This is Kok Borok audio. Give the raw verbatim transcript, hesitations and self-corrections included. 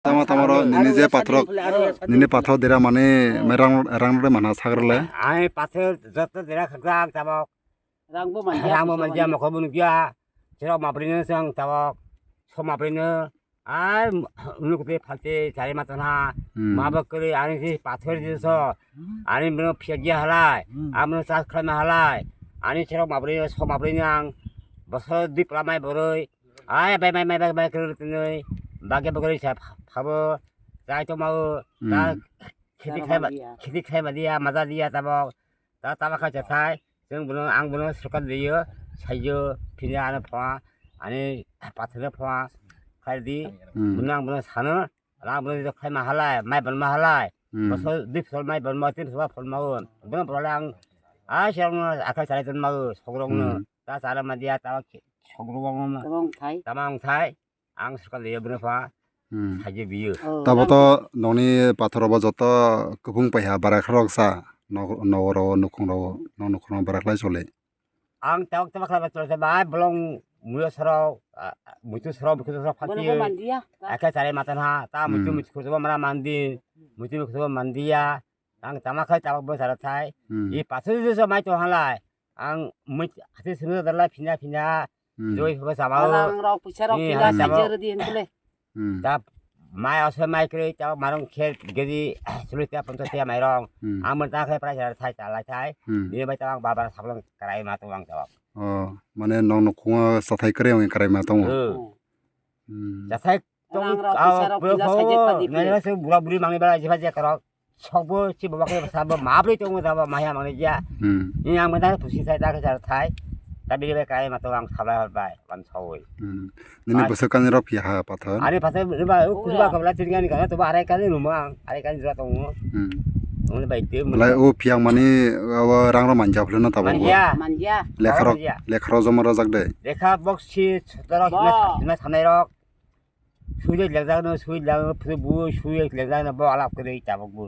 Tamo tamo ro nini je pathor, nini pathor dera mani mai rang rang rok mana sagrole. Ai pathor joto dera khakjak tabok. Rangbo manjak, rangbo manjak, mokol bo nukya. Chero mapri no sang tabok. So mapri no. Ai unuk te phalte chari matana. Hmm. Mabo kri ani si pathor je so. Ani bono phiyagya halai. Hmm. Amno chas khlaima halai. Ani chero mapri no so mapri no ang. Bosor dip lamai boroi. Ai bai mai mai bai bai kri tnoi. Bagya bagri sa phabo. Chai to mau. Hmm. Ta khiti khai ma, khiti khai ma dia, maja dia tabok. Ta tama khai chathai. Chwng bono, ang bono swkang liyo, saiyo, phini ano phoa, ani pathorno phoa, khai di. Hmm. Bono ang bono sano, ang bono jok khai ma halai, mai ban ma halai. Hmm. Bosor, dui bosor mai ban ma, tin bosor phol ma un. Bono bolai ang, a siyang no akhai chari ton ma u, sogrong no. Hmm. Ta chara ma dia, ta sogrong no. Tama ang thai. Ang swkang liya bono pha. Hmm. Saje biyo. Oh, tabo to nokni pathor bo joto kwbung paiha barakha rok sa. Nok, nok ro nukhung ro, nok nukhung ro barakhlai chole. Ang tabok tabok khlai chole bai bolong muyo soro, ah, muitu soro, muitu soro phanti. Bono bo mandiya. Ake chare matan ha, ta muitu, hmm, muitu khurjo mara mandi, muitu muitu mandiya. Ang tama khai tabok bo sara thai. Hmm. I pathor je so mai to halai. Ang mui hati simi dalai phina phina. Hmm. Joi pha sama. Ang rok puisa rok, eh, phina halai tabok. Sajer di hentule. Hmm. Ta mai ose mai kre ta marong khe gedi suli ta ponto tia mai rong. Hmm. Ang mun ta khai price thai ta lai thai. Hmm. Ni bai ta ang baba sablang karai ma to ang tabok. Oh, mane nong no khunga sathai kre ang karai ma to. Hmm. Hmm. Jathai tong, rang rok, ah, pisa rok, pura pisa kho, saje padi nai pide. Nai se bura buri mangni bara jiba je karok. Sokbo si baba khe sabo mabri tong sabo maya mangni ja. Hmm. Ni ang mata pusi sai ta khe jar thai. Ta biri bai kai ma to ang khabai hor bai, wan soi. Hmm. Nini bwswk kani rok phiya ha pathor? Ani pathor ni ba, o kuba kabla tin gani kana to ba arai kani numa ang, arai kani jora tongo. Hmm. Nungni bai te. Lai o phiyang mani, o rang rok manja phulino tabok. Manja. Manja. Lekha rok, lekha rok joma rojak de. Lekha box si sotoro hima, hima sanai rok. Sui lekjak no, sui lekjak no, phuru bu sui lekjak no, bo alap kiri tabok bu.